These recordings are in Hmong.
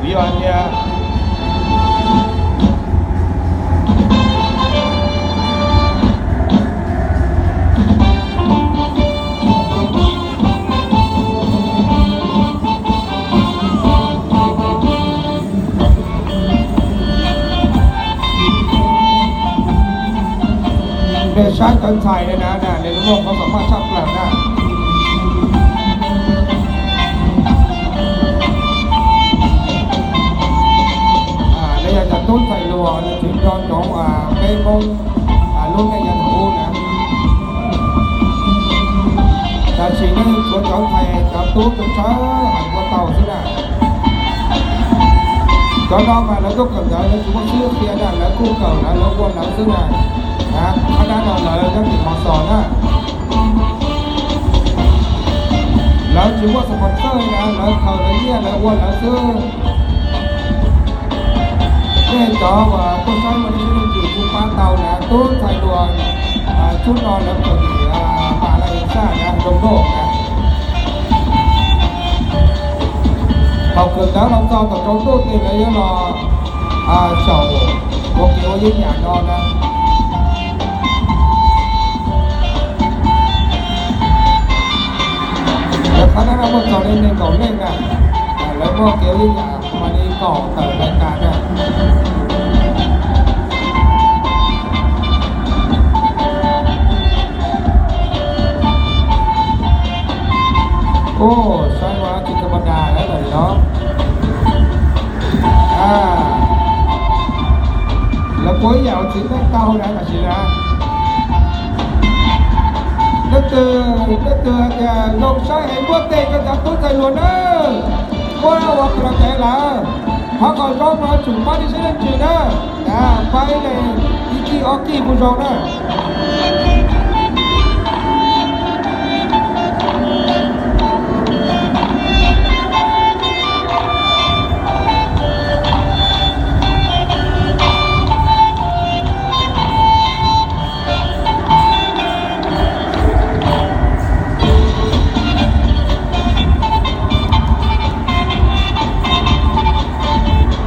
Yog tias nej saib cov ntxhais no na, nws muaj qhov xom maj tshaj plaws na. Nws yog cov tub ntxhais hluas nws tsis nco ntsoov peb Hmoob lub neej yav thaum ub na. Tab sis nws tshuav cov ntxhais cov tub tshawb heev ua tau xwb na. Cov no mas lawv tuaj kawm ntawv lawv tsis muaj xib hwb qhia na, lawv kuj kawm lawv, lawv ua lawv xwb na. Qhov dab no lawv nyob tim Mos Xos na. Lawv tsis muaj sponsor na, lawv khaws lawv nyiaj lawv ua lawv xwb. Nej cov uas tuaj saib muaj dab tsi nej tsis kuj pab tau na, tub ntxhais hluas tub no lawv kawm tim Malaisa na, Doo Loj na. Thaum kawm ntawv los txog thaum tsaus ntuj ces lawv yuav los xyaum ua kev ua yeeb yam no na. Lawv qhov dab no muaj txog li nees nkaum leej na, lawv muaj kev ua yeeb yam mas li kaum tawm lais kas na. Ub, saib no tsis thas mas das lawm no. Lawv ua ib yam ua txiv neej tau na tam sim na. Leej twg, leej twg hais tias zoo saib es npuaj tes rau cov tub ntxhais hluas na, muab ua kos los tes lawm. Qhov kom zoo no tsum pab ib sab leej twg na, pab ib leeg ib kij ob kij kuj zoo na.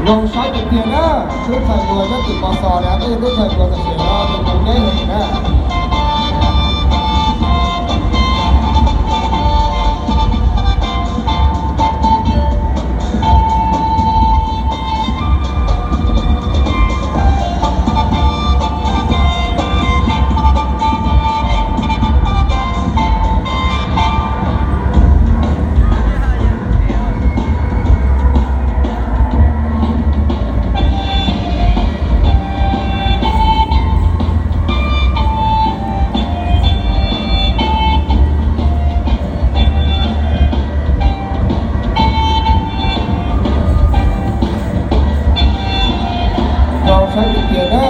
Zoo saib tiag tiag na, tub ntxhais hluas nyob tim Mos Xos na, peb yog tub ntxhais hluas tam sim no nws mus deb heev na. Zoo saib tiag tiag na.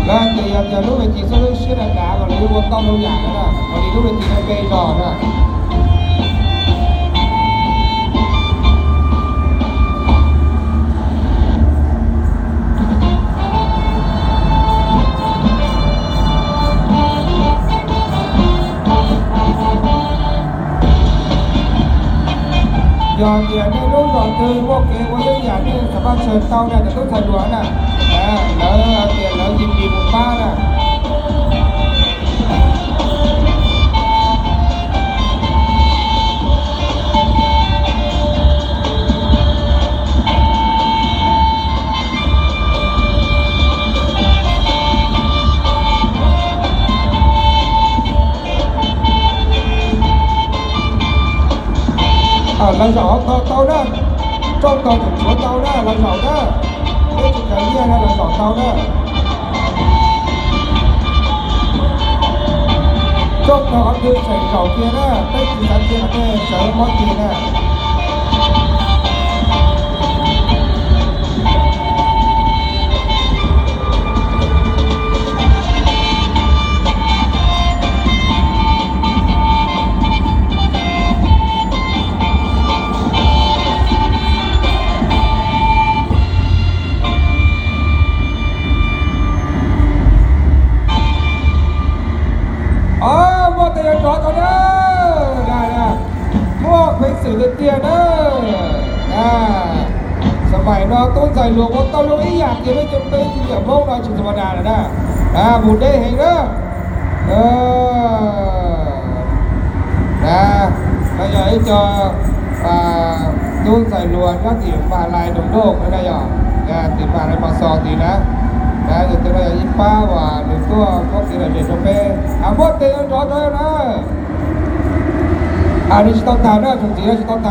Lawv hais tias yog tias lub ves tis xwb lub siab dav dav los lawv yuav ua tau lub yam no na, ua li lub ves tis no npe zos na. Yog tias nej lub zos twg muaj kev ua ib yam nej xam maj tshaj tau na cov tub ntxhais hluas na, lawv hais tias lawv yeej ris mus pab na. Lawv zaum hauv tog tau na, rooj tog tseem tshuav tau na, lawv zaum na, peb tsis khaws nyiaj na, lawv zaum tau na. Rooj tog qhov twg tseem zaum kiag na, peb tsis xav cia nej sawv mob ceg na. Nrov tau na, muaj peev xwm tiag tiag na. Xam mais no tub ntxhais hluas ua tau zoo ib yam tiag, peb cov peb yam Hmoob no tsis xam mas das lawm na. Mus deb heev na. Na, no yog ib co tub ntxhais hluas nyob tim Mas Lais Doo Doo na yog, tim Mas Lais Mas Xos tid na. Na yog tej no yog ib pab uas nws tuaj muab kev lom zem rau peb, muab tes nrov rau na. Nws tsis tau tag na, tsoom txiv, nws tsis tau tag.